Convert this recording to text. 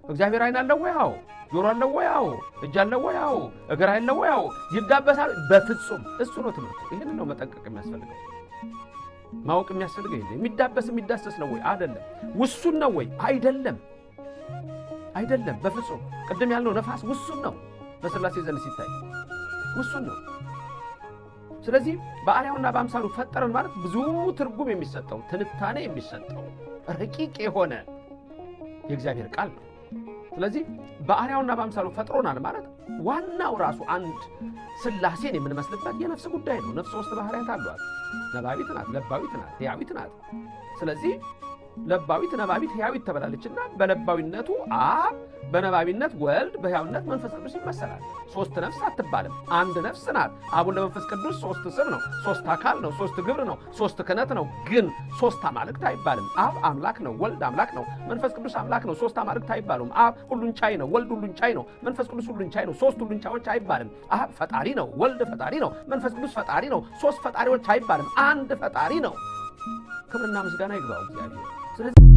እግዚአብሔር ዓይን አለው ወይ? አዎ። ጆሮ አለው ወይ? አዎ። እጅ አለው ወይ? አዎ። እግር አለው ወይ? አዎ። ይዳበሳል? በፍጹም። እሱ ነው ትምህርቱ። ይህን ነው መጠንቀቅ የሚያስፈልገው፣ ማወቅ የሚያስፈልገው። ይሄ የሚዳበስ የሚዳሰስ ነው ወይ? አይደለም። ውሱን ነው ወይ? አይደለም፣ አይደለም፣ በፍጹም። ቅድም ያልነው ነፋስ ውሱን ነው፣ በሥላሴ ዘንድ ሲታይ ውሱን ነው። ስለዚህ በአርአያውና በአምሳሉ ፈጠረን ማለት ብዙ ትርጉም የሚሰጠው፣ ትንታኔ የሚሰጠው፣ ረቂቅ የሆነ የእግዚአብሔር ቃል ነው። ስለዚህ በአርአያውና በአምሳሉ ፈጥሮናል ማለት ዋናው ራሱ አንድ ሥላሴን የምንመስልበት የነፍስ ጉዳይ ነው። ነፍስ ሶስት ባህርያት አሏት። ነባቢት ናት፣ ለባዊት ናት፣ ሕያዊት ናት። ስለዚህ ለባዊት፣ ነባቢት፣ ሕያዊት ተብላለችና በለባዊነቱ አብ፣ በነባቢነት ወልድ፣ በሕያዊነት መንፈስ ቅዱስ ይመሰላል። ሶስት ነፍስ አትባልም፣ አንድ ነፍስ ናት። አብ ወልድ መንፈስ ቅዱስ ሶስት ስም ነው፣ ሶስት አካል ነው፣ ሶስት ግብር ነው፣ ሶስት ክህነት ነው። ግን ሶስት አማልክት አይባልም። አብ አምላክ ነው፣ ወልድ አምላክ ነው፣ መንፈስ ቅዱስ አምላክ ነው። ሶስት አማልክት አይባሉም። አብ ሁሉን ቻይ ነው፣ ወልድ ሁሉን ቻይ ነው፣ መንፈስ ቅዱስ ሁሉን ቻይ ነው። ሶስት ሁሉን ቻዮች አይባልም። አብ ፈጣሪ ነው፣ ወልድ ፈጣሪ ነው፣ መንፈስ ቅዱስ ፈጣሪ ነው። ሶስት ፈጣሪዎች አይባልም። አንድ ፈጣሪ ነው። ክብርና ምስጋና ይግባው እግዚአብሔር። ስለዚህ